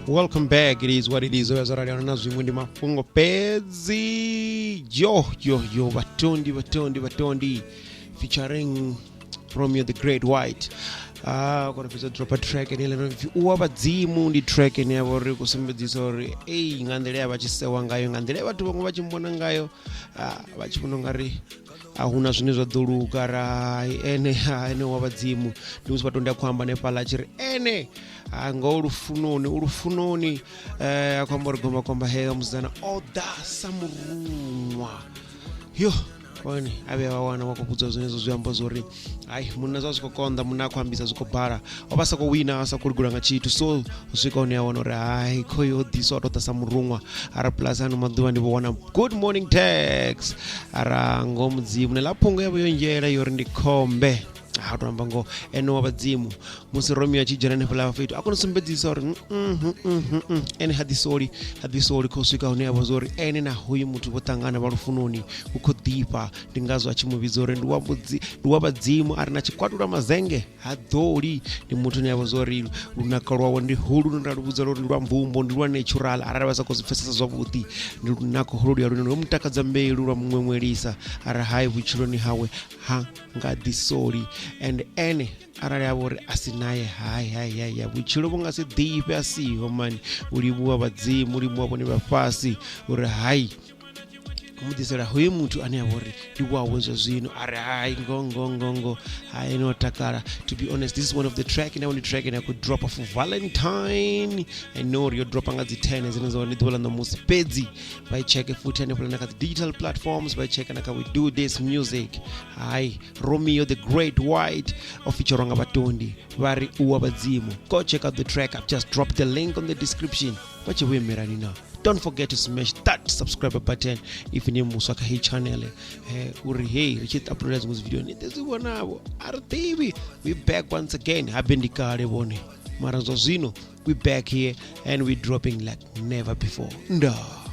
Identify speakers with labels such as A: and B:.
A: Welcome back. It is what it is. Zwo rali na zwiṅwe ndi mafhungo fhedzi. Yo yo yo vhatondi vhatondi vhatondi featuring Romeo the Great White. Ah, kona fhedza dropa track ine ḽo pfi u wa vhadzimu ndi track ine ya vha uri ku sumbedzisa uri ei nga nḓila ya vha tshi sewa ngayo nga nḓila ya vhathu vhaṅwe vha tshi mbona ngayo ah, vha tshi vhona ungari a huna zwine zwa ḓo luga ra ene ene wa vhadzimu ndi musi vhatondi a khou amba hanefhaḽa a tshi ri ene ha ngoho lufunoni u lufunoni um a khou amba uri gombakomba heyo musidzana o ḓa sa muruṅwa yo one a vhuya vha wana vha khou vhudzwa zwenezwo zwi amba zwori hai munna zwa zwi khou konḓa munna a khou ambisa zwi khou bala o vha sa khou wina a sa khou ligula nga tshithu so u swika hune a wana uri hai khoyo o ḓiswa o tou ḓa sa muruṅwa ara plus ano maḓuvha ndi vho wana good morning tax ara ngoho mudzimu ne ḽa phungo yavho yo nzhela yo ri ndi khombe ha to amba ngoho ene wa vhadzimu musi romeo a tshi dzhena hanefhaḽa fhethu a kona u sumbedzisa uri mm, mm, mm, mm, ene ha ḓisoli ha ḓisoli khou swika hune a vha uri ene na hoyu muthu vho ṱangana vha lufunoni hu khou ḓifha ndi ngazwo a tshi mu vhidza uri ndi wa ndi wa vhadzimu a re na tshikwatula mazenge ha ḓoli ndi muthu ane a vha uri lunako lwawe ndi holu lune nda lu vhudza uri ndi lwa mvumbo ndi lwa natural arali vha sa khou zwi pfesesa zwavhuḓi ndi lunako holu luya lune lwo mu takadza mbilu lwa muṅweṅwelisa ara hai vhutshiloni hawe ha nga ḓisoli and ene arali a vha uri a si naye hai hai hai ya vhutshilo vhu nga si ḓifhe a siho mani u livhuwa vhadzimu u livhuwa vhone vha fhasi uri hai mu ḓisela hoyu muthu ane a vha uri ndi wawe zwa zwino a ri hai ngo ngo ngo ngo hai no takala. To be honest, this is one of the track ine ndi track ine ya khou dropa for Valentine. I know uri yo dropa nga dzi 10 dzine dza vha ndi ḓuvha ḽa ṋamusi, fhedzi vha i cheke futhi hanefhaḽa na kha dzi digital platforms, vha i cheke na kha We Do This Music. Hai, Romeo the Great White o featurwa nga vhatondi vha ri uwa vhadzimu. Go check out the track. I've just dropped the link on the description. Vha tshi vhuimelani na don't forget to smash that subscribe button if ni muswa kha heyi channel, uri hey ri tshi uploada dziṅwe dzi video ni ḓi zwi vhonavho. A ri ḓivhi, we back once again, habe ndi kale vhone mara zwa zwino we back here and we dropping like never before. Ndaa.